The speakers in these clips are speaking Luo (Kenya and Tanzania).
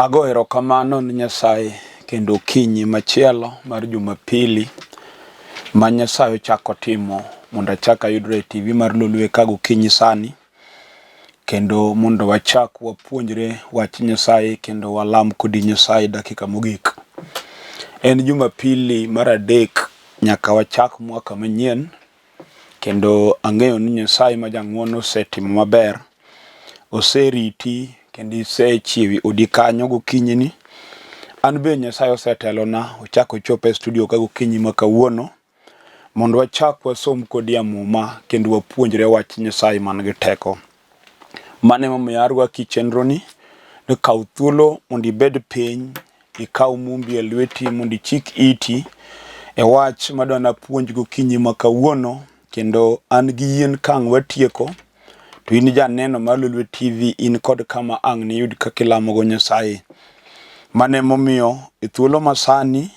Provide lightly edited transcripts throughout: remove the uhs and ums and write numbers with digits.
Ago erokamano ne Nyasaye kendo okinyi machielo mar Jumapili ma Nyasaye ochako timo mondo achak ayudre e TV mar Lolwe ka gokinyi sani kendo mondo wachak wapuonjre wach Nyasaye kendo walam kodi Nyasaye dakika mogik. En Jumapili mar adek nyaka wachak mwaka manyien Kendo ang'eyo ni Nyasaye ma jang'wono osetimo maber. Oseriti kendo isechiewi odi kanyo gokinyini. An be Nyasaye osetelona ochako ochopo e studio ka gokinyi ma kawuono mondo wachak wasom kodi e Muma kendo wapuonjre wach Nyasaye man gi teko. Mano emomiyo arwaki chenroni ni kaw thuolo mondo ibed piny ikaw mumbi e lweti mondo ichik iti e wach madwa napuonj gokinyi ma kawuono kendo an gi yien ka ang' watieko to in janeno mar Lolwe TV in kod kama ang' niyud kaka ilamogo Nyasaye. Mano emomiyo e thuolo masani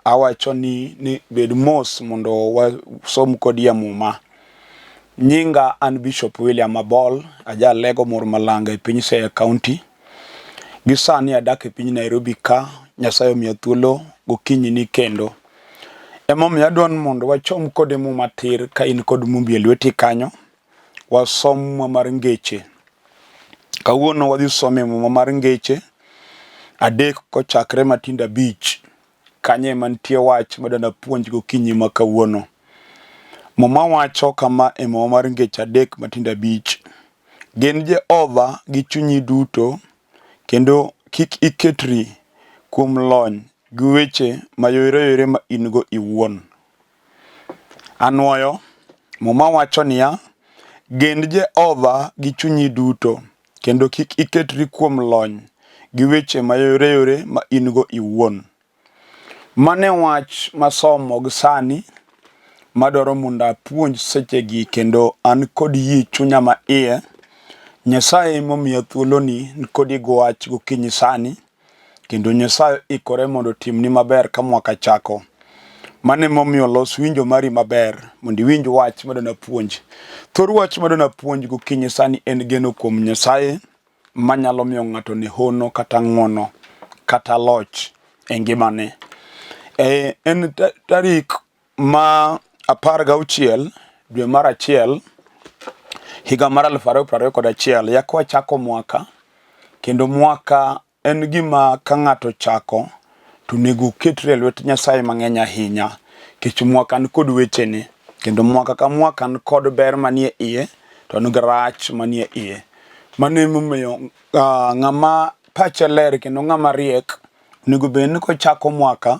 awacho ni bed mos mondo wasom kodi e muma. Nyinga an Bishop William Abol, aja Lego Mor Malanga e piny Siaya County. Gi sani adak e piny Nairobi ka, Nyasaye omiya thuolo gokinyi ni kendo. Emomiyo adwa ni mondo wachom kode muma tir ka in kod mumbi e lweti kanyo, wasom muma mar ngeche. Kawuono wadhi somo e muma mar ngeche adek kochakre matindo abich. Kanyo ema nitie wach madwa napuonj gokinyi ma kawuono. Muma wacho kama e muma mar ngeche adek matindo abich. Gen Jehova gi chunyi duto kendo kik iketri kuom lony gi weche mayoreyore ma in-go iwuon. Anwoyo, Muma wacho niya, Gen Jehova gi chunyi duto kendo kik iketri kuom lony gi weche mayoreyore ma in-go iwuon. Mano e wach masomo gi sani madwaro mondo apuonj sechegi kendo an kod yie chunya ma iye. Nyasaye momiya thuoloni nikodi gi wach gokinyi sani kendo Nyasaye oikore mondo otimni maber ka mwaka chako. Mano emomiyo los winjo mari maber mondo iwinj wach madwa napuonj. Thor wach madwa napuonj gokinyi sani en geno kuom Nyasaye manyalo miyo ng'ato ne hono kata ng'wono kata loch e ngimane. E, en tarik ma 16 dwe mar achiel higa mar 2021 yaka wachako mwaka kendo mwaka En gima ka ng'ato ochako to onego oketre e lwet Nyasaye mang'eny ahinya nikech mwaka ni kod wechene kendo mwaka ka mwaka ni kod ber manie iye to nigi rach manie iye. Mano emomiyo ng'ama pache ler kendo ng'ama riek onego bed ni kochako mwaka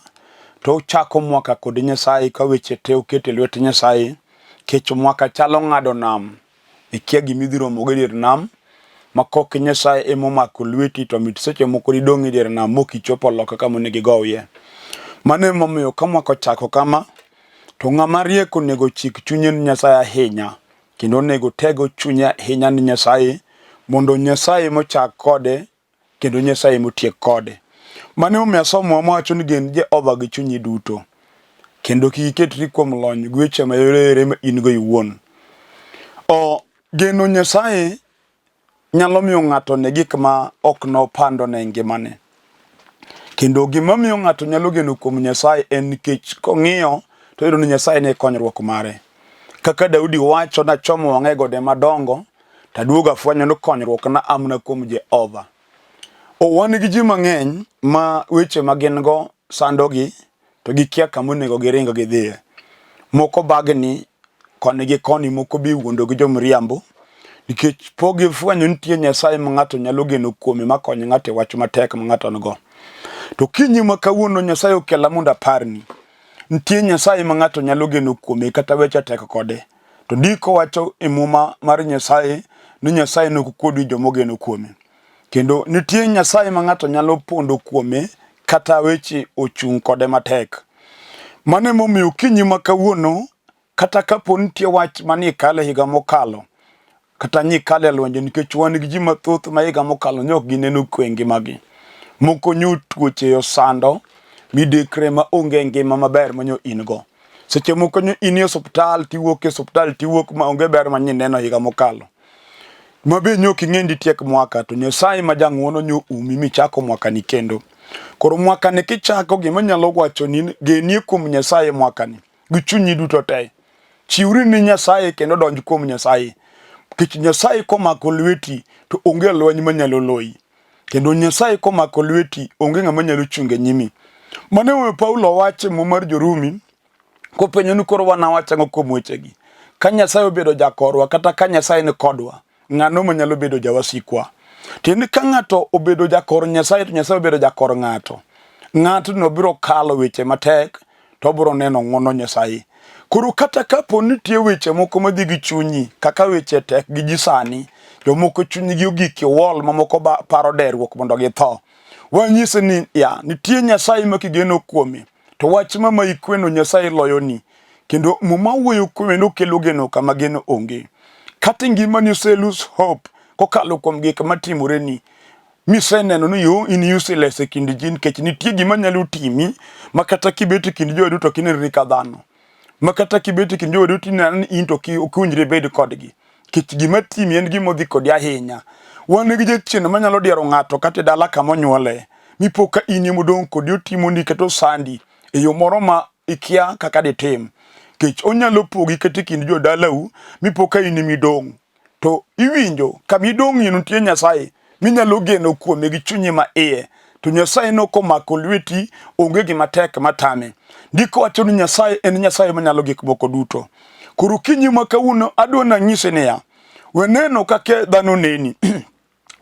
to ochako mwaka kod Nyasaye ka weche te oketo e lwet Nyasaye nikech mwaka chalo ng'ado nam. Ikia gima idhi romogo e dier nam ma kok Nyasaye ema omako lweti to mit seche moko didong' e dier nam mok ichopo loka kama onego igowie. Mano emomiyo ka mwaka ochako kama to ng'ama riek onego ochik chunye ni Nyasaye ahinya kendo onego oteg chunye ahinya ni Nyasaye mondo Nyasaye mochak kode kendo Nyasaye motiek kode. Mano emomiyo asomo mawacho ni gen Jehova gi chunyi duto kendo kik iketri kuom lony gi weche mayoreyore ma in go iwuon. O geno Nyasaye nyalo miyo ng'ato ne gik ma ok nopando ne ngimane. Kendo gima miyo ng'ato nyalo geno kuom Nyasaye en nikech kong'iyo to oyudo ni Nyasaye ne konyruok mare. Kaka Daudi wacho, nachomo wang'a e gode madongo, taduogo afwenyo ni konyruok na amna kuom Jehova. O, wan gi ji mang'eny ma weche ma gin go sandogi to gikia kama onego giring gidhiye. Moko bagni koni gi koni, moko be iwuondo gi jomriambo nikech pok gifwenyo ni nitie Nyasaye ma ng'ato nyalo geno kuome ma kony ng'ato e wach matek ma ng'ato nigo. To kinyi ma kawuono Nyasaye okela mondo aparni. Nitie Nyasaye ma ng'ato nyalo geno kuome kata weche tek kode. To ndiko wacho e muma mar Nyasaye ni Nyasaye nok kuod joma ogeno kuome. Kendo nitie Nyasaye ma ng'ato nyalo pondo kuome kata weche ochung' kode matek. Mano emomiyo okinyi ma kawuono kata kapo nitie wach mane ikale higa mokalo kata nyikale lwenje nikech wan gi ji mathoth ma higa mokalo ne ok gineno kwe e ngimagi. Moko nyo tuoche osando midekre ma onge ngima maber manyo in go. Seche moko nyo in e osuptal tiwuok e osuptal tiwuok ma onge ber ma nyineno higa mokalo. Ma be nyo ok ing'e ni ditiek mwaka to Nyasaye ma jang'wono nyo umi michako mwakani kendo. Koro mwakani kichako gima anyalo wachoni genie kuom Nyasaye mwakani gi chunyi duto te. Chiwri ni Nyasaye kendo donj kuom Nyasaye. Nikech Nyasaye komako lweti to onge lweny manyalo loyi. Kendo Nyasaye komako lweti onge ng'ama nyalo chung' e nyimi. Mano emomiyo Paulo wacho e Muma mar Jorumi kopenjo ni koro wanawach ang'o kuom wechegi? Ka Nyasaye obedo jakorwa kata ka Nyasaye ni kodwa, ng'ano manyalo bedo jawasikwa? Tiende ka ng'ato obedo jakor Nyasaye to Nyasaye obedo jakor ng'ato. Ng'atno biro kalo weche matek to obiro neno ng'wono Nyasaye. Koro kata kapo ni nitie weche moko madhi gi chunyi kaka weche tek gi ji sani, jomoko chunygi ogik e wall mamoko paro derruok mondo githo. Wanyise ni ya nitie Nyasaye ma kigeno kuome to wach ma mayi kweno Nyasaye loyoni kendo Muma wuoyo kuome ni okelo geno kama geno onge. Kata ngimani ose lose hope kokalo kuom gik matimoreni miseneno ni yo in useless e kind ji nikech nitie gima nyalo timi ma kata kibet e kind jowedu to ok inenri ka dhano ma kata kibet e kind jowedu to ineno ni in to ok iwinjri ibed kodgi nikech gima timi en gima odhi kodi ahinya. Wan gi jachien manyalo diero ng'ato kata e dala kama onyuole mipo ka in ema odong' kodi otimoni kata osandi e yo moro ma ikia kaka ditim nikech onyalo pogi kata e kind jodalau mipo ka in ema idong'. To iwinjo kama idong'ie nitie Nyasaye minyalo geno kuome gi chunyi ma iye. To Nyasaye no komako lweti onge gima tek matame. Ndiko wacho ni Nyasaye en Nyasaye manyalo gik moko duto. Koro kinyi ma kawuono adwa nanyisi niya, we neno kaka dhano neni.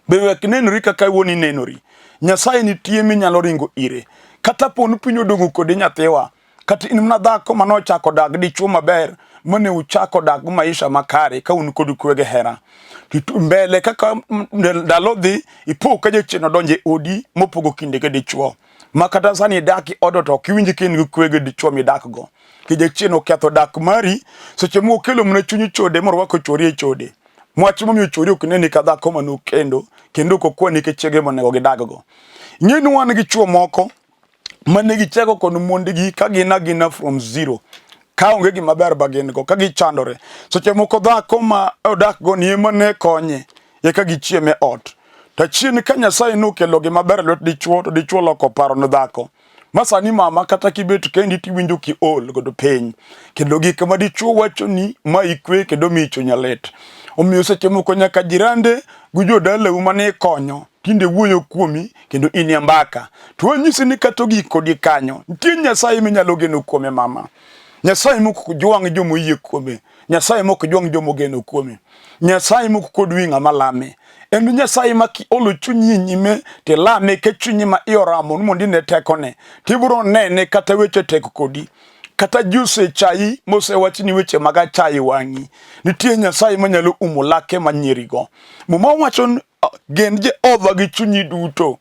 Be wek nenori kaka iwuon inenori. Nyasaye nitie minyalo ringo ire. Kata po ni piny odong'o kodi nyathiwa, kata in mana dhako mane ochako dak dichuo maber mane uchako dak maisha makare ka un kod kwe gi hera. Mbele kaka ndalo dhi, ipo ka jachien odonjo e odi mopogo kinde gi dichuo. Ma kata sani idak e odo to ok iwinj ka in gi kwe gi dichuo midak go. Ki jachien oketho dak mari, seche moko okelo mana chuny chode morwako chwori e chode. Mwach momiyo chwori ok neni ka dhako mane okendo kendo ok okwa nikech chiege monego gidaggo. Ing'e ni wan gi chwo moko mane gichako kod mondgi ka gin agina from zero ka onge gima ber ba gin go ka gichandore. Seche moko dhako ma odak go ni ema ne konye eka gichiem e ot. To achien ka Nyasaye nokelo gima ber e lwet dichwo to dichwo loko paro ne dhako. Ma sani mama kata kibet kendi tiwinjo kiol godo piny kendo gik ma dichwo wachoni ma ikwe kendo miyi chunya lit. Omiyo seche moko nyaka jirande gi jodalau mane ikonyo tinde wuoyo kuomi kendo in e mbaka. To wanyisi ni kata ogik kodi kanyo, nitie Nyasaye minyalo geno kuome mama. Nyasaye mok jwang' joma oyie kuome. Nyasaye mok jwang' joma ogeno kuome. Nyasaye mok kod wi ng'ama lame. En Nyasaye ma kiolo chunyi e nyime tilame ka chunyi ma iye oramo ni mondo ine tekone. Tibiro nene kata weche tek kodi. Kata ji osechayi mosewachni weche mag achaye wang'i. Nitie Nyasaye manyalo umo lake manyirigo. Muma wacho ni gen Jehova gi chunyi duto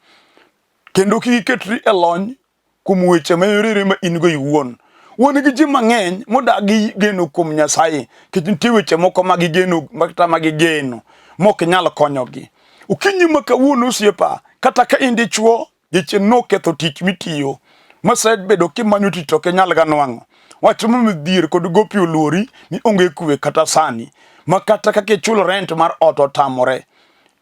kendo kik iketri e lony kuom weche mayoreyore ma in go iwuon. Wan gi ji mang'eny modagi geno kuom Nyasaye nikech nitie weche moko ma gigeno kata ma gigeno mok nyal konyogi. Okinyi ma kawuono osiepa, kata ka in dichuo, jachien noketho tich mitiyo masebedo kimanyo tich to ok inyal ga nwang'o. Wach momiyo dhier kod gopi oluori ni onge kwe kata sani ma kata kaka ichulo rent mar ot otamore.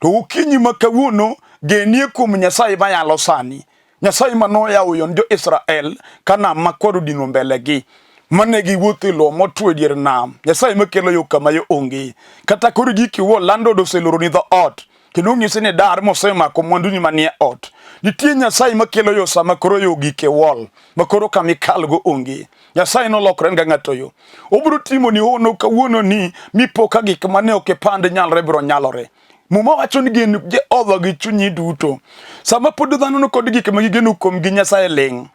To okinyi ma kawuono genie kuom Nyasaye mayalo sani. Nyasaye ma noyawo yo ne jo-Israel ka nam makwar odino mbelegi, mane giwuotho e lowo motwo e dier nam. Nyasaye makelo yo kama yo onge. Kata koro giki wuo landlord oseloroni dho ot kendo onyisi ni dar mosemako mwanduni manie ot. Nitie Nyasaye makelo yo sama koro yo ogik e wall ma koro kama ikalgo onge. Nyasaye nolokore ga ng'ato yo. Obiro timoni hono kawuono ni mipo ka gik mane ok ipand nyalre biro nyalore. Muma wacho ni gen Jehova gi chunyi duto. Sama pod dhano ni kod gik ma gigeno kuomgi Nyasaye ling'.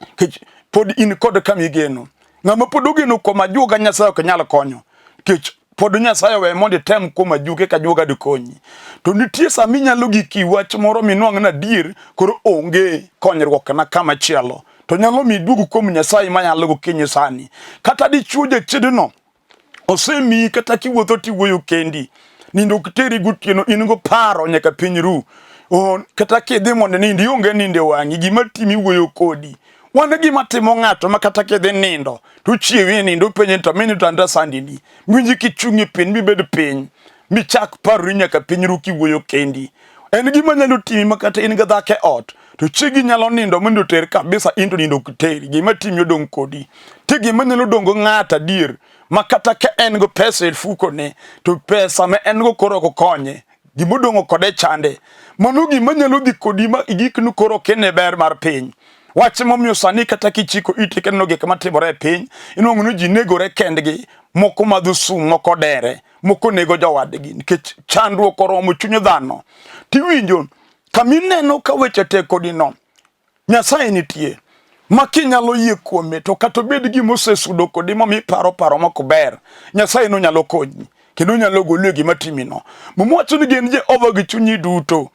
Nikech pod in kod kama igeno. Ng'ama pod ogeno kuom ajuoga Nyasaye ok nyal konyo. Nikech pod Nyasaye owe mondo item kuom ajuoke ka ajuoga dikonyi. To nitie sama inyalo gik wach moro minwang' ni adier koro onge konyruok na kama chielo. To nyalo mi iduog kuom Nyasaye manyalo gokinyi sani. Kata dichuo jachiendno osemiyi kata kiwuotho tiwuoyo kendi nindo ok teri gotieno in go paro nyaka piny ru oh, kata kidhi mondo nind ionge nindo e wang'i gima timi wuoyo kodi wan gima timo ng'ato ma kata kidhi nindo to ochiewi e nindo openje to mini to understandini winji kichung' e piny mibed piny michak parori nyaka piny ru kiwuoyo kendi. En gima nyalo timi ma kata in gi dhako e ot to chiegi nyalo nindo mondo oter kabisa, in to nindo ok teri. Gima timi odong' kodi. Te gima nyalo dong' go ng'ato adier ma kata ka en go pesa e fukone to pesa ma en go koro ok konye, gima odong' kode chande. Mano gima nyalo dhi kodi ma igikni koro ok ine ber mar piny. Wach momiyo sani kata kichiko iti kineno gik matimore e piny, inuang'o ni ji negore kendgi, moko madho sum, moko dere, moko nego jowadgi nikech chandruok oromo chuny dhano. Tiwinjo kama ineno ka weche tek kodi no, Nyasaye nitie ma kinyalo yie kuome to kata obed gima osesudo kodi momiyo iparo paro mok ber, Nyasaye no nyalo konyi kendo onyalo goli e gima timino. Muma wacho ni gen Jehova gi chunyi duto.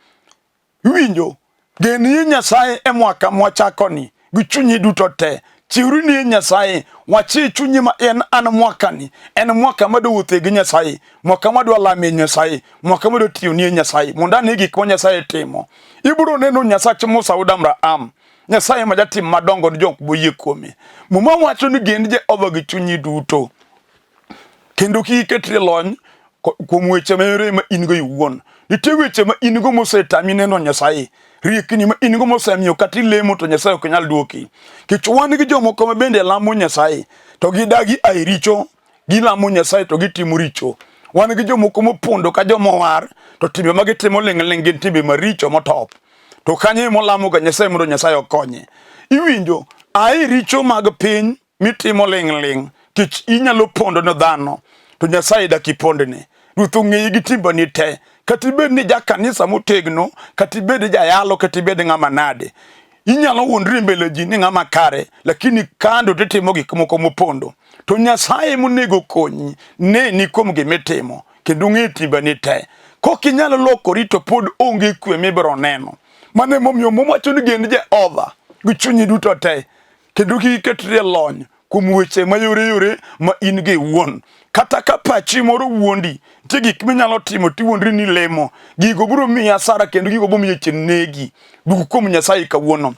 Iwinjo? Gen ye Nyasaye e mwaka mwachakoni gi chunyi duto te. Chiwri ni Nyasaye, wachi e chunyi ma en an mwakani, en mwaka madwa wuothe gi Nyasaye, mwaka madwa lamie Nyasaye, mwaka madwa tiyo ni Nyasaye, mondo ane gik ma Nyasaye timo. Ibiro neno Nyasach Musa wuod Abraham, Nyasaye ma jatim madongo ni jok moyie kuome. Muma wacho ni gen Jehova gi chunyi duto kendo kik iketri lony kuom weche mayore ma in go iwuon. Nitie weche ma in go mosetami neno Nyasaye, riekni ma in go mosemiyo kata ilemo to Nyasaye ok nyal dwoki. Nikech wan gi jomoko ma bende lamo Nyasaye to gidagi ae richo, gilamo Nyasaye to gitimo richo. Wan gi jomoko mopondo ka joma owar to timbe ma gitimo ling'ling' gin timbe maricho motop. To kanyo ema olamoga Nyasaye mondo Nyasaye okonye. Iwinjo, ae richo mag piny mitimo ling'ling' kech inyalo pondo ne dhano to Nyasaye dak ipondne. Ruoth ong'eyi gi timbani te. Kata ibed ni ja kanisa motegno, kata ibed jayalo, kata ibed ng'ama nade. Inyalo wuondri e mbele ji ni ng'ama kare, lakini kando titimo gik moko mopondo. To Nyasaye monego konyi neni kuom gimitimo kendo ong'eyo timbani te. Kok inyalo lokori to pod onge kwe mibiro neno. Mano emomiyo Muma wacho ni gen Jehova gi chunyi duto te kendo kik iketri e lony kuom weche mayoreyore ma in go iwuon. Kata ka pachi moro wuondi, nitie gik minyalo timo tiwuondri ni lemo. Gigo biro miyi asara kendo gigo biro miyo chieng' negi. Dug kuom Nyasaye kawuono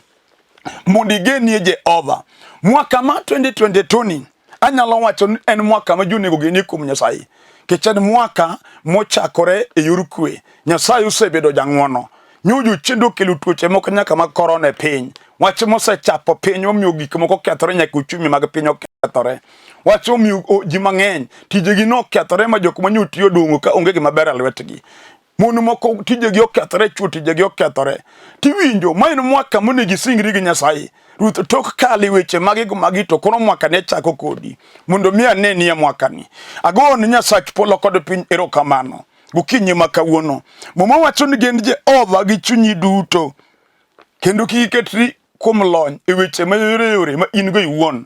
mondo igenie Jehova. Mwaka ma 2022 ni anyalo wacho ni en mwaka ma ji onego genie kuom Nyasaye. Nikech en mwaka mochakore e yor kwe. Nyasaye osebedo jang'wono. Nyo jochiende okelo tuoche moko nyaka mag korona e piny. Wach mosechapo piny omiyo gik moko okethore nyaka uchumi mag piny okethore. Wach omiyo ji mang'eny tijegi nokethore ma jok manyo tiyo odong'o ka onge gima ber e lwetgi. Mon moko tijegi okethore, chwo tijegi okethore. Tiwinjo, ma en mwaka monego isingri gi Nyasaye. Ruoth tok kali weche magi go magi to koro mwaka ne chako kodi mondo mi aneni e mwakani. Ago ne Nyasach polo kod piny erokamano gokinyi ma kawuono. Muma wacho ni gen Jehova gi chunyi duto kendo kik iketri kuom lony e weche mayoreyore ma in go iwuon.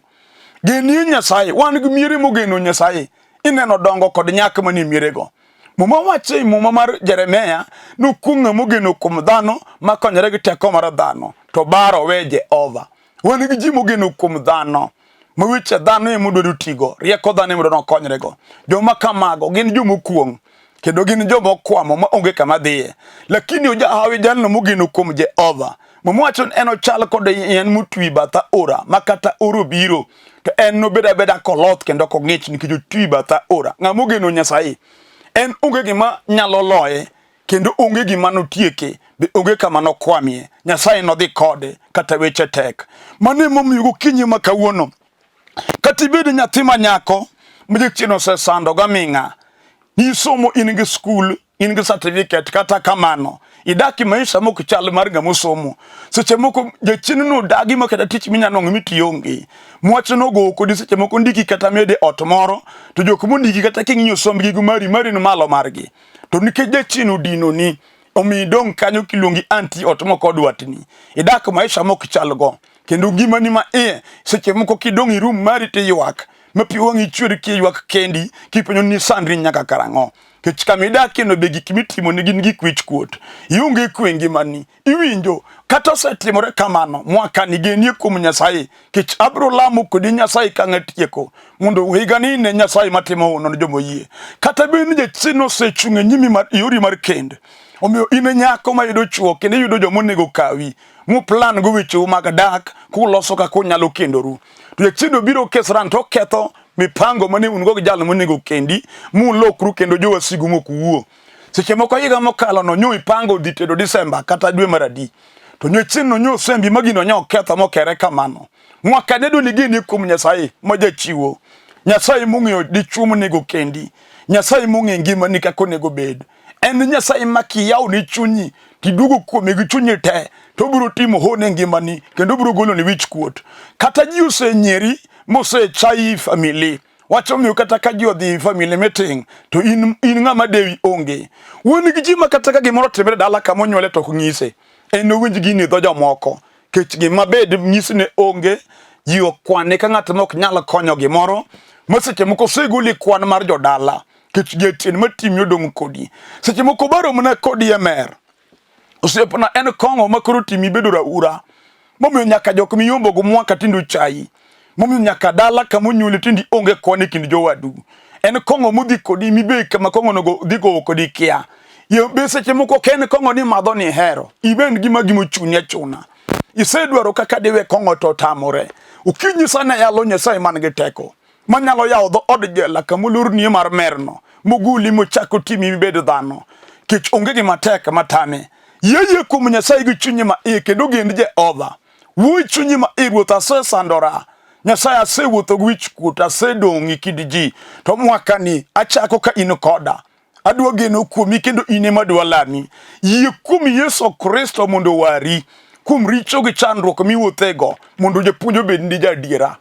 Genie Nyasaye. Wan gi miere mogeno Nyasaye. Ineno dongo kod nyak manie mierego. Muma wacho e muma mar Jeremia ni okuong' ng'ama ogeno kuom dhano ma konyore gi teko mar dhano to bar owe Jehova. Wan gi ji mogeno kuom dhano ma weche dhano ema odwaro tigo, rieko dhano ema odwaro nokonyrego. Joma kamago gin joma okuong' kendo gin joma okwamo ma onge kama dhiye. Lakini ojahawi jalno mogeno kuom Jehova. Muma wacho ni en ochal kod yien motwi bath aora ma kata oro biro to en nobed abeda koloth kendo kong'ich nikech otwi bath aora. Ng'ama ogeno Nyasaye en onge gima nyalo loye kendo onge gima notieke be onge kama nokwamie. Nyasaye nodhi kode kata weche tek. Mano emomiyo gokinyi ma kawuono kata ibed nyathi ma nyako ma jachien osesando gaming'a, nisomo in gi skul in gi certificate, kata kamano idak e maisha mok chal mar ng'ama osomo. Seche moko jachien no dagi ma kata tich minya nwang'o mitiyo onge. Mwach nogo kodi seche moko ndiki kata mede ot moro to jok mondiki kata king'iyo sombgi gi mari mari ni malo margi. To nikech jachien odinoni omiyo idong' kanyo kiluongi anti ot mok odwatni. Idak maisha mok chal go kendo ngimani ma iye seche moko kidong' e room mari tiywak ma pi wang'i chwer kiywak kendi kipenjo ni sandri nyaka karang'o. Nikech kama idakieno be gik mitimo ne gin gik wich kuot. Ionge kwe ngimani. Iwinjo kata osetimore kamano mwakani genie kuom Nyasaye kech abiro lamo kodi Nyasaye ka ng'atieko mondo higani ne Nyasaye matimo hono ne joma oyie. Kata bed ni jachien osechung' e nyimi mar yori mar kend, omiyo in e nyako ma yudo chwo kendo iyudo joma onego kawi muplan go wecheu mag dak kuloso kaka unyalo kendoru. To jachien obiro kesran to oketho mipango mane un go gi jal monego kendi mulokru kendo jowasigu mok wuo. Seche moko higa mokalo no nyo ipango dhi tedo Disemba kata dwe mar adi. To nyo chieng' no nyo osembi ma gino nyo oketho mokere kamano. Mwaka ne doni gini kuom Nyasaye ma jachiwo. Nyasaye mong'eyo dichwo monego kendi. Nyasaye mong'eyo ngimani kaka onego bed. En Nyasaye ma kiyawo ne chunyi tiduogo kuome gi chunyi te to obiro timo hono e ngimani kendo obiro goloni wich kuot. Kata ji osenyieri mosechayi famili wach omiyo kata ka ji odhi family meeting to in, in ng'ama dewi onge. Wuon gi ji ma kata ka gimoro otimre dala kama onyuole to ok nyise. En owinj gini e dho jomoko. Kech gima bed nyisne onge, ji okwane ka ng'at ma ok nyal konyo gimoro, ma seche moko osegoli kwan mar jodala. Kech jachien matimi odong' kodi. Seche moko baro mana kodi e mer. Osiepna en kong'o ma koro timi bedo raura. Momiyo nyaka jok miyombo go mwaka tinde ochayi. Momiyo nyaka dala kama onyuoli tinde onge kwan e kind jowadu. En kong'o modhi kodi mibe kama kong'o no dhi gowo kodi kia. Yo be seche moko ok en kong'o ni madho ni ihero. Iben gima gima ochuni achuna. Isedwaro kaka diwe kong'o to otamore. Okinyi sana yalo Nyasaye man gi teko. Manyalo yawo dho od jela kama olornie mar merno. Moguli mochak otimi mibed dhano. Kech onge gima tek matame. Yie yie kuom Nyasaye gi chunyi ma iye kendo gend Jehova. Wuo e chunyi ma iye Ruoth asesandora. Nyasaye asewuotho gi wich kuot, asedong' e kind ji. To mwakani achako ka in koda. Adwa geno kuomi kendo in ema adwa lami. Yie kuom Yesu Kristo mondo owari kuom richo gi chandruok miwuothego mondo japuonj obedni jaadiera.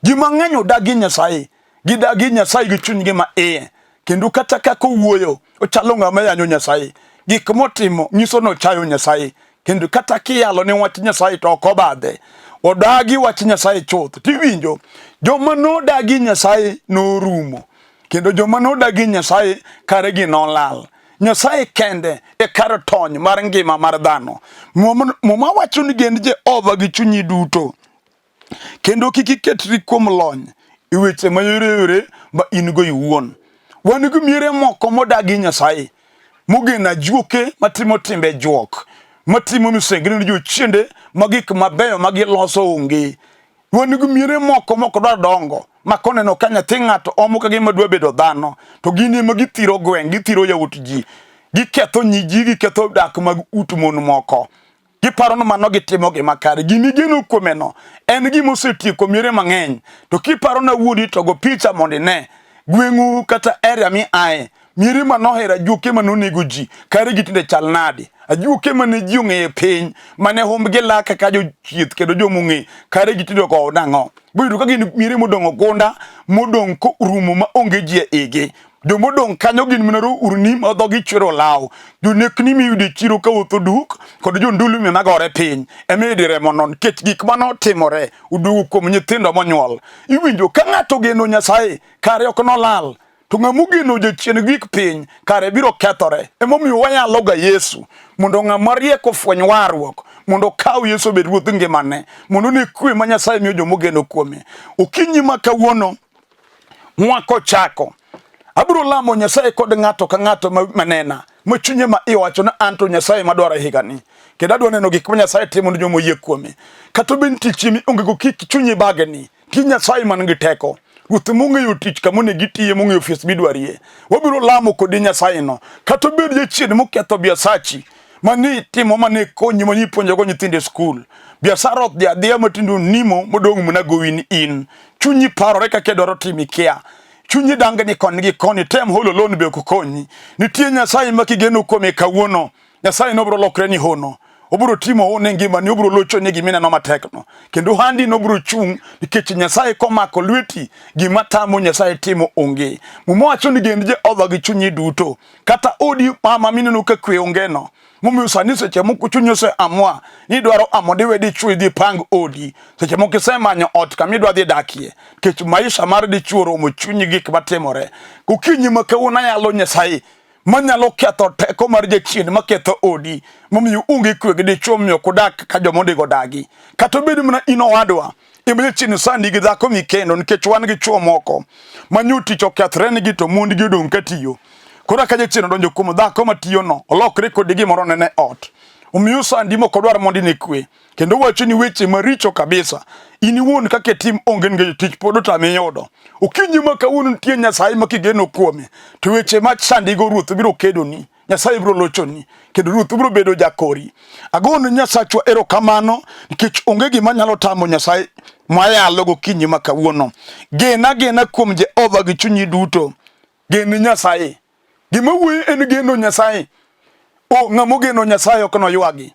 Ji mang'eny odagi Nyasaye, gidagi Nyasaye gi chunygi ma iye, kendo kata kaka owuoyo ochalo ng'ama yanyo Nyasaye. Gik motimo nyiso ni ochayo Nyasaye, kendo kata kiyalo ne wach Nyasaye to ok obadhe. Odagi wach Nyasaye chuth. Tiwinjo, joma nodagi Nyasaye norumo, kendo joma nodagi Nyasaye karegi nolal. Nyasaye kende e kar tony mar ngima mar dhano. Muma wacho ni gen Jehova gi chunyi duto kendo kik iketri kuom lony e weche mayoreyore ma in go iwuon. Wan gi miere moko modagi Nyasaye, mogeno ajuoke matimo timbe juok, matimo misengni ne jochiende ma gik mabeyo ma giloso onge. Wan gi miere moko mok dwar dongo ma koneno ka nyathi ng'ato omo ka gima dwa bedo dhano to gin ema githiro gweng', githiro yawuot ji, giketho nyi ji, giketho dak mag ut mon moko. Giparo ni mano gitimo gima kare. Gima igeno kuomeno en gima osetieko miere mang'eny. To kiparo na wuodi to go picha mondo ine gweng'u kata area mi aye. Miere ma nohero ajuoke ma nonego ji kare gi tinde chal nade? Ajuoke ma ne ji ong'eyo e piny mane humbgi lak kaka jochieth kendo jomong'e kare gi tinde ogowo nang'o? Boyudo ka gin miere modong' ogunda modong' korumo ma onge ji e igi. Jomodong' kanyo gin mana rourni ma dhogi chwero olaw, jonekni miyudo e chiro kawuotho duk, kod jondulme magore piny. Ema iyudo remono nikech gik mane otimore oduogo kuom nyithindo monyuol. Iwinjo ka ng'ato ogeno Nyasaye, kare ok nolal. To ng'ama ogeno jachien gi gik piny, kare biro kethore. Emomiyo wayaloga Yesu mondo ng'ama riek ofweny warruok, mondo okaw Yesu obed ruodh ngimane, mondo one kwe ma Nyasaye miyo joma ogeno kuome. Okinyi ma kawuono mwaka ochako abiro lamo Nyasaye kod ng'ato ka ng'ato manena ma chunye ma iye wacho ni an to Nyasaye madwaro e higani kendo adwa neno gik ma Nyasaye timo ne joma oyie kuome. Kata obed ni tich imi onge go kik chunyi bagni, ti Nyasaye man gi teko. Ruoth mong'eyo tich kama onego itiye, mong'eyo ofis midwarie. Wabiro lamo kodi Nyasaye no. Kata obed jachien moketho biasachi mane itimo mane konyi mane ipuonjogo nyithindo e skul. Biasara odhi adhiya matinde onimo modong' mana gowi ni in. Chunyi parore kaka idwaro timo ikia. Chunyi dangni koni gi koni, tem holo loan be ok konyi. Nitie Nyasaye ma kigeno kuome kawuono, Nyasaye nobiro lokre ni hono. Obiro timo hono e ngimani, obiro locho ni gima ineno matekno. Kendo handi nobiro chung' nikech Nyasaye komako lweti, gima tamo Nyasaye timo onge. Muma wacho ni gen Jehova gi chunyi duto. Kata odi mama mineno ka kwe ongeno. Momiyo sani seche moko chunyi ose amua ni idwaro amo diwe dichwo idhi pang odi. Seche moko isemanyo ot kama idwa dhi dakie. Nikech maisha mar dichwo oromo chunyi gik matimore. Gokinyi ma kawuono ayalo Nyasaye manyalo ketho teko mar jachien maketho odi momiyo onge kwe gi dichwo omiyo ok udak ka joma onego odagi. Kata obed mana in owadwa ema jachien sandi gi dhako mikendo nikech wan gi chwo moko ma nyo tich okethre nigi to mondgi odong' ka tiyo. Koro ka jachien odonjo kuom dhako matiyono, olokre kodi gimoro nene ot. Omiyo osandi mok odwar mondo ine kwe. Kendo owacho ni weche maricho kabisa. In iwuon kaka itim onge nikech tich pod otami yudo. Okinyi ma kawuono nitie Nyasaye ma kigeno kuome to weche ma sandigo Ruoth biro kedoni. Nyasaye biro lochoni kendo Ruoth biro bedo jakori. Agonu Nyasachwa erokamano nikech onge gima nyalo tamo Nyasaye mwayalo gokinyi ma kawuono. Gena gena kuom Jehova gi chunyi duto. Gen Nyasaye. Gima wuoyo en geno Nyasaye. O ng'ama ogeno Nyasaye ok noywagi.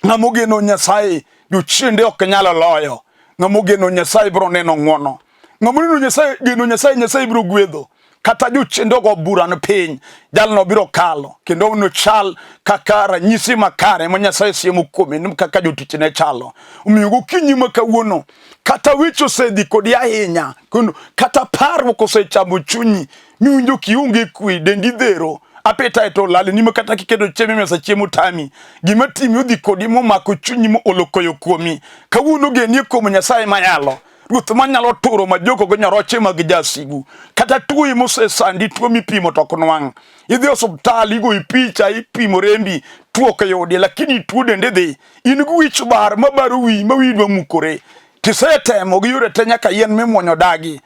Ng'ama ogeno Nyasaye jochiende ok nyal loyo. Ng'ama ogeno Nyasaye biro neno ng'wono. Ng'ama ogeno Nyasaye, geno Nyasaye, Nyasaye biro gwedho. Kata jochiende ogo bura ne piny, jalno biro kalo kendo nochal kaka ranyisi makare ma Nyasaye siemo kuome ni kaka jotichne chalo. Omiyo gokinyi ma kawuono, kata weche osedhi kodi ahinya, kendo kata parruok osechamo chunyi, miwinjo kionge kwe, dendi dhero, appetite olal ni kata kiketo chiemo e mesa chiemo tami. Gima timi odhi kodi momako chunyi moolo koyo kuomi. Kawuono genie kuom Nyasaye mayalo. Ruoth manyalo turo majoko gi nyoroche mag jasigu. Kata tuoyi mosesandi tuo mipimo to ok nwang'. Idhi osuptal igoyi picha ipimo rembi tuo ok yudi lakini tuo dende dhi. In gi wich bar mabaro wiyi ma wiyi dwa mukore. Tisetemo gi yore te nyaka yien mimuonyo dagi.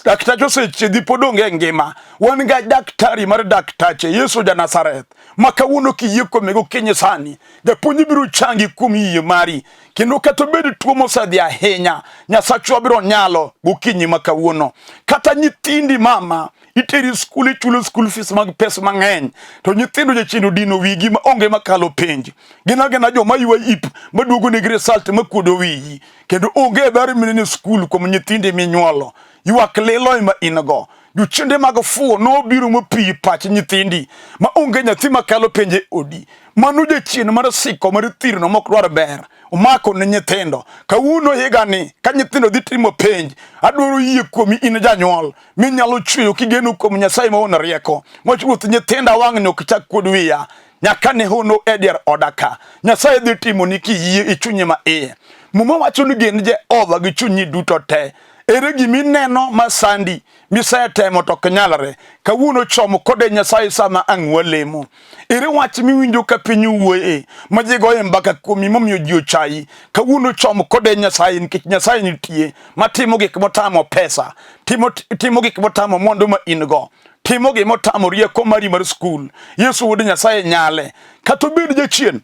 Daktache osechiedhi pod onge e ngima. Wan ga daktari mar daktache Yesu ja Nazareth ma kawuono kiyie kuome gokinyi sani japuonj biro changi kuom yie mari kendo kata obed tuo mosedhi ahinya Nyasachwa biro nyalo gokinyi ma kawuono. Kata nyithindi mama iteri skul ichulo school fees mag pesa mang'eny to nyithindo jachien odino wigi ma onge makalo penj gin agina joma ywa ip maduogo negi result makuodo wiyi kendo onge ber minene skul kuom nyithindi minyuolo ywak lilo ema in go jochiende mag fuwo nobiro mopiyi pach nyithindi ma onge nyathi makalo penj e odi mano jachien mar siko mar thirno mok dwar ber omako ne nyithindo kawuono higani ka nyithindo dhi timo penj adwaro yie kuomi in janyuol minyalo chweyo kigeno kuom Nyasaye ma wuon rieko. Wach Ruoth, nyithinda wang'ni ok chak kuod wiya nyaka ne hono e dier oda ka. Nyasaye dhi timoni kiyie e chunyi ma iye. Muma wacho ni gen Jehova gi chunyi duto te. Ere gima ineno ma sandi misetemo to ok nyalre? Kawuono chom kode Nyasaye sama ang' walemo. Ere wach miwinjo ka piny wuoye ma ji goye mbaka kuomi momiyo ji ochayi? Kawuono chom kode Nyasaye nikech Nyasaye nitie matimo gik motamo pesa, timo, timo gik motamo mwandu ma in go, timo gima otamo rieko mari mar skul. Yesu wuod Nyasaye nyale. Kata obed jachien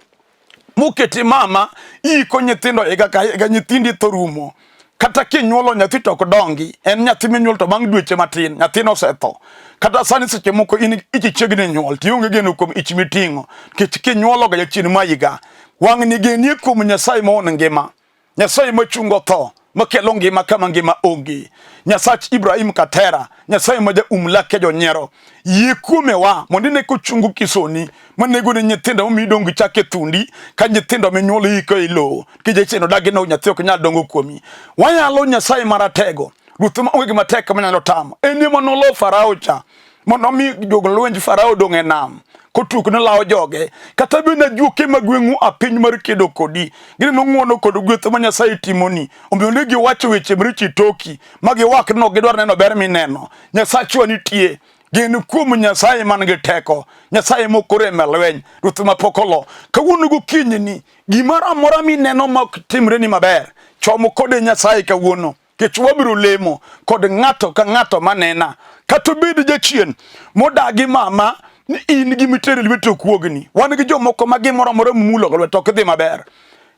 moketi mama iiko nyithindo higa ka higa nyithindi tho rumo kata kinyuolo nyathi to ok dongi en nyathi minyuol to bang' dweche matin nyathino osetho kata sani seche moko in ichi chiegni nyuol to ionge geno kuom ich miting'o nikech kinyuolo ga jachien mayiga wang'ni genie kuom Nyasaye ma wuon ngima Nyasaye machungo tho makelo ngima kama ngima onge Nyasach Ibrahim Katera Nyasaye ma jaum lake jonyiero yie kuome wa mondo ine kochungo kisoni manego ne nyithindo momiyo idong' gi chak e thundi ka nyithindo minyuolo iko e lowo nikech jachien odagi no nyathi ok nyal dongo kuomi wayalo Nyasaye maratego ruoth ma onge gima tek manyalo tamo en ema nolo Farao cha mondo omi jolwenj Farao odong' e nam kotuk nolawo joge kata bed ajuoke mag gweng'u a piny mar kedo kodi gineno ng'wono kod gweth ma Nyasaye timoni omiyo ne giwacho weche maricho e toki ma giwak ni ok gidwar neno ber mineno Nyasachwa nitie gen kuom Nyasaye man gi teko Nyasaye mok orem e lweny ruoth ma pok olo kawuono gokinyi ni gimoro amora mineno ma ok timreni maber chom kode Nyasaye kawuono Nikech wabiro lemo kod ng'ato ka ng'ato manena, kata obed jachien modagi mama ni in gi mitere lweti okuogni. Wan gi jomoko ma gimoro amora mulo go lwete ok dhi maber.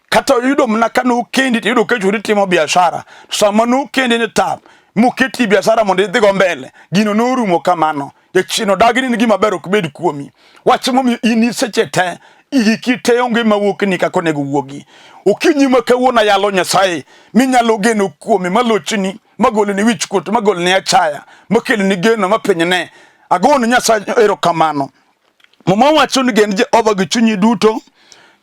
Kata oyudo mana ka nokendi to iyudo ka chwori timo biashara. Sama nokendi ni tap moketi biashara mondo idhigo mbele, gino norumo kamano. Jachien odagi ni gima ber ok bed kuomi. Wach momiyo in seche te giki te onge mawuokni kaka onego wuogi. Okinyi ma kawuono ayalo Nyasaye minyalo geno kuome malochni magolni wichkuot magolni achaya makelni geno mapiny ne. Agoni Nyasaye erokamano. Muma wacho ni gen Jehova gi chunyi duto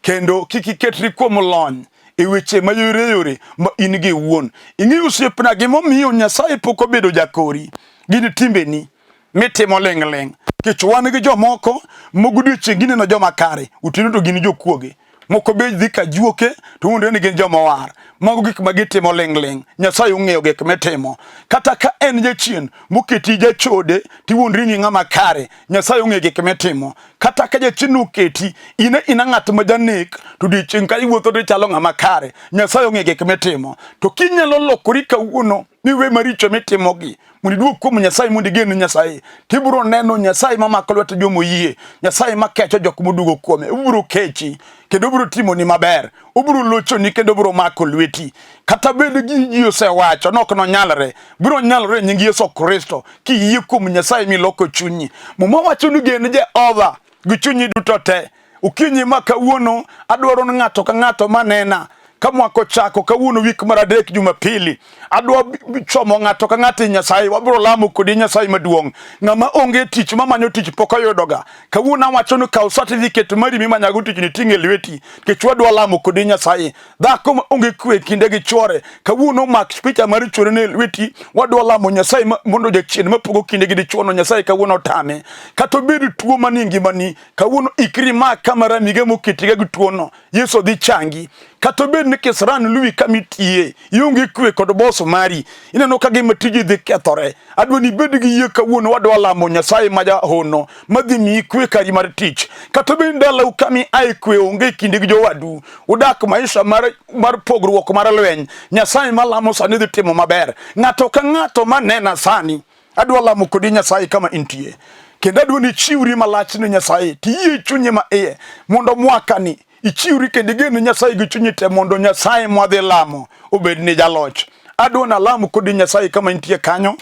kendo kik iketri kuom lony e weche mayoreyore ma in gi iwuon. Ing'eyo osiepna gimomiyo Nyasaye pok obedo jakori gin timbeni mitimo ling'ling'. Nikech wan gi jomoko ma godiechieng' gineno joma kare, otieno to gin jokuoge. Moko be dhi ka juoke to wuondore ni gin joma owar. Mago gik ma gitimo ling' ling'. Nyasaye ong'eyo gik mitimo. Kata ka en jachien moketi jachode tiwuondri ni ng'ama kare, Nyasaye ong'eyo gik mitimo. Kata ka jachien oketi in ina ng'at ma janek to odiechieng' ka iwuotho to ichalo ng'ama kare, Nyasaye ong'eyo gik mitimo. To kinyalo lokori kawuono miwe maricho mitimogi mondo iduog kuom Nyasaye mondo igen Nyasaye, tibiro neno Nyasaye mamako lwet joma oyie, Nyasaye makecho jok moduogo kuome. Obiro kechi kendo obiro timoni maber, obiro lochoni kendo obiro mako lweti. Kata bed gi ji osewacho ni ok nonyalre, biro nyalore e nying Yesu Kristo kiyie kuom Nyasaye miloko chunyi. Muma wacho ni gen Jehova gi chunyi duto te. Okinyi ma kawuono adwaro ni ng'ato ka ng'ato manena ka mwaka ochako kawuono wik mar adek Jumapili, adwa chomo ng'ato ka ng'ato e Nyasaye. Wabiro lamo kodi Nyasaye maduong'. Ng'ama onge tich mamanyo tich pok oyudoga, kawuono awacho ni kaw certificate mari mimanyago tich ni ting' e lweti, nikech wadwa lamo kodi Nyasaye. Dhako ma onge kwe kinde gi chwore, kawuono mak picha mar chwore ne lweti, wadwa lamo Nyasaye mondo jachien mapogo kinde gi dichwono Nyasaye kawuono otame. Kata obed tuo manie ngimani, kawuono ikri mak kama ramiga moketiga gi tuono, Yesu dhi changi. Kata obed ni kisran luwi kama itiye, ionge kwe kod boss mari, ineno ka gima tiji dhi kethore. Adwa ni ibed gi yie kawuono, wadwa lamo Nyasaye ma jahono madhi miyi kwe kari mar tich. Kata obed ni dalau kama iaye kwe onge e kindi gi jowadu, udak maisha mar pogruok mar lweny, Nyasaye malamo sani dhi timo maber. Ng'ato ka ng'ato manena sani, adwa lamo kodi Nyasaye kama intie. Kendo adwa ni ichiwri malach ne Nyasaye, tiyie chunyi ma iye mondo mwakani ichiwri kendo igen Nyasaye gi chunyi te mondo Nyasaye mwadhi lamo obed ni jaloch. Adwa ni alam kodi Nyasaye kama intie kanyo,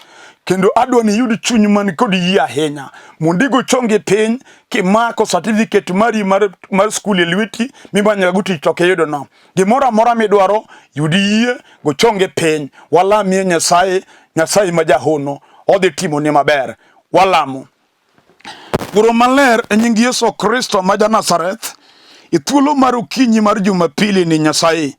kendo adwa ni iyud chuny man kod yie ahinya mondo igo chongi piny kimako certificate mari mar skul e lweti mimanyogo tich to ok iyudo no. Gimoro amora midwaro yud yie, go chongi piny, walamie Nyasaye, Nyasaye ma jahono odhi timoni maber. Walamo. Wuoro maler e nying Yesu Kristo ma ja-Nazareth, e thuolo mar okinyi mar Jumapili ni Nyasaye,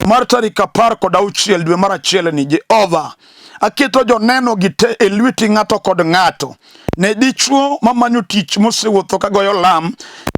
mar tarik 16 dwe mar achiel ni Jehova, aketo joneno gi te e lweti ng'ato kod ng'ato. Ne dichwo mamanyo tich mosewuotho ka goyo lam,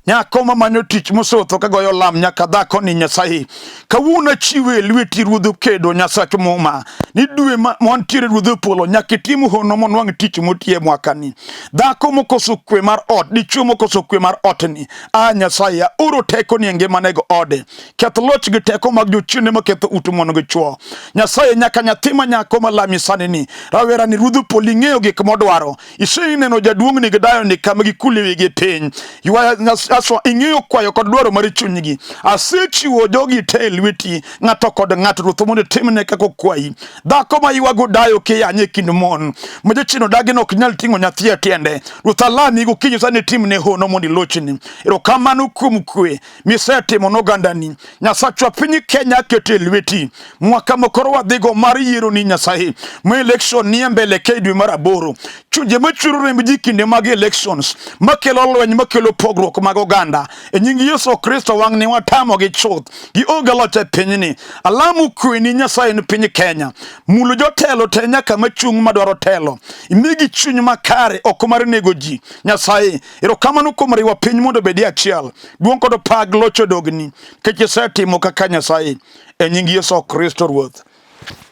nyako mamanyo tich mosewuotho ka goyo lam, nyaka dhako ni Nyasaye. Kawuono achiwe e lweti Ruodh kedo Nyasach Muma, ni dwe mantiere Ruodh polo nyaka itim hono monwang' tich motiye mwakani. Dhako mokoso kwe mar ot, dichwo mokoso kwe mar otni, a Nyasaye, aoro tekoni e ngimane go ode. Keth loch gi teko mag jochiende maketho ut mon gi chwo. Nyasaye, nyaka nyathi ma nyako malami sani ni, rawera ni Ruodh polo ing'eyo gik modwaro. Iseneno jaduong'ni gi dayoni kama gikule wigi piny. Ywaya Nyasachwa, ing'eyo kwayo kod dwaro mar chunygi. Asechiwo jogi te e lweti, ng'ato kod ng'ato, Ruoth mondo itimne kaka okwayi. Dhako ma ywago dayo kiyanye e kind mon, ma jachien odagi ni ok nyal ting'o nyathi e tiende. Ruoth alami gokinyi sani itimne hono mondo ilochni. Erokamano kuom kwe misetimo ne ogandani. Nyasachwa, piny Kenya aketo e lweti. Mwaka mokoro wadhigo mar yiero ni Nyasaye, ma election nie mbele ka e dwe mar aboro. Chunje machwero remb ji kinde mag elections, makelo lweny, makelo pogruok mag oganda. E nying Yesu Kristo wang'ni watamogi chuth. Gionge loch e pinyni. Alamo kwe ni Nyasaye ni piny Kenya. Mulo jotelo te nyaka machung' madwaro telo. Imigi chuny makare ok mar nego ji. Nyasaye, erokamano kuom riwo piny mondo obedi achiel. Duong' kod pak loch odogni, nikech isetimo kaka Nyasaye. E nying Yesu Kristo Ruoth.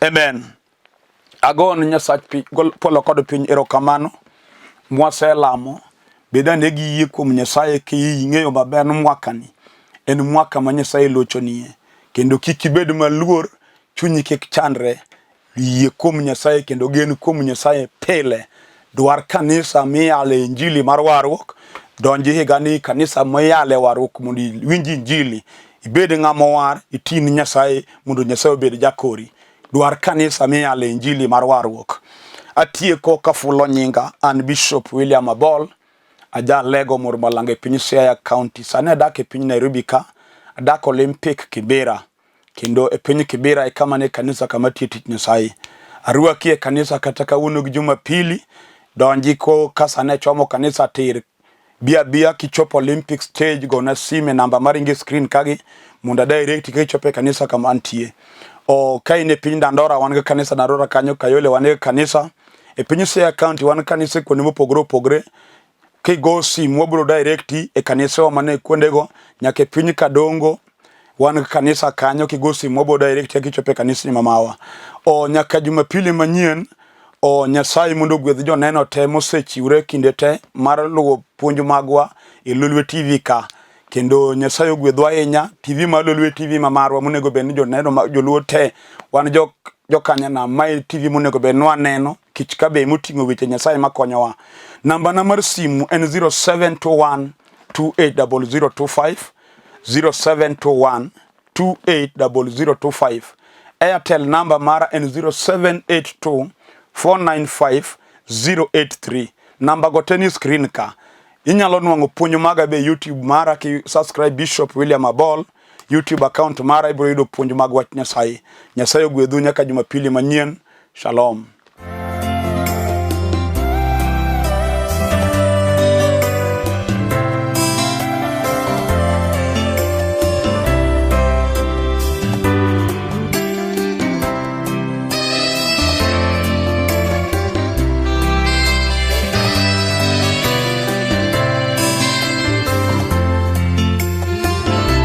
Amen. Agon Nyasach polo kod piny erokamano. Mwaselamo, bed ane gi yie kuom Nyasaye king'eyo maber ni mwakani en mwaka ma Nyasaye lochonie. Kendo kik ibed maluor, chunyi kik chandre. Yie kuom Nyasaye kendo gen kuom Nyasaye pile. Dwar kanisa miyale injili mar warruok. Donji higani kanisa miyale warruok mondo iwinj injili. Ibed ng'ama owar, iti ni Nyasaye mondo Nyasaye obed jakori. Dwar kanisa miyale injili mar warruok. Atieko kafulo nyinga, an Bishop William Abol, aja Lego Murmalang e piny Siaya County. Sani adak e piny Nairobi ka, adak Olympic Kibera. Kendo e piny Kibera e kama ne kanisa kama tiyo tich Nyasaye. Arwaki e kanisa kata kawuono gi Jumapili, donji ko ka sani chomo kanisa tir. Bi abia kichopo Olympic stage, gona simu e namba maringo e screen kagi mondo a direct kichopo e kanisa kama antie. O ka in e piny Dandora wan gi kanisa Dandora kanyo, Kayole wan gi kanisa. E piny Siaya County wan kanise kuonde mopogore opogore. Kigo simu wabiro direct e kanisewa mane kuondego nyaka e piny Kadongo. Wan kanisa kanyo kigo simu wabo direct kichopo e kanisni mamawa. O nyaka Jumapili manyien o Nyasaye mondo ogwedh joneno te mosechiwre kinde te mar luwo puonj magwa e Lolwe TV ka. Kendo Nyasaye ogwedhwa ahinya. TV mar Lolwe TV ma marwa monego bed ni joneno ma joluo te wan jok jokanyanam mae TV monego bed ni waneno kich ka be moting'o weche Nyasaye makonyowa. Namba na mar simu en 0721 280025 0721 280025. Airtel namba mara en 0782 495 083. Namba go te ni screen ka. Inyalo nwang'o puonj maga be YouTube mara ki subscribe Bishop William Abol YouTube account mara ibiro yudo puonj mag wach Nyasaye. Nyasaye ogwedhu nyaka Jumapili manyien. Shalom.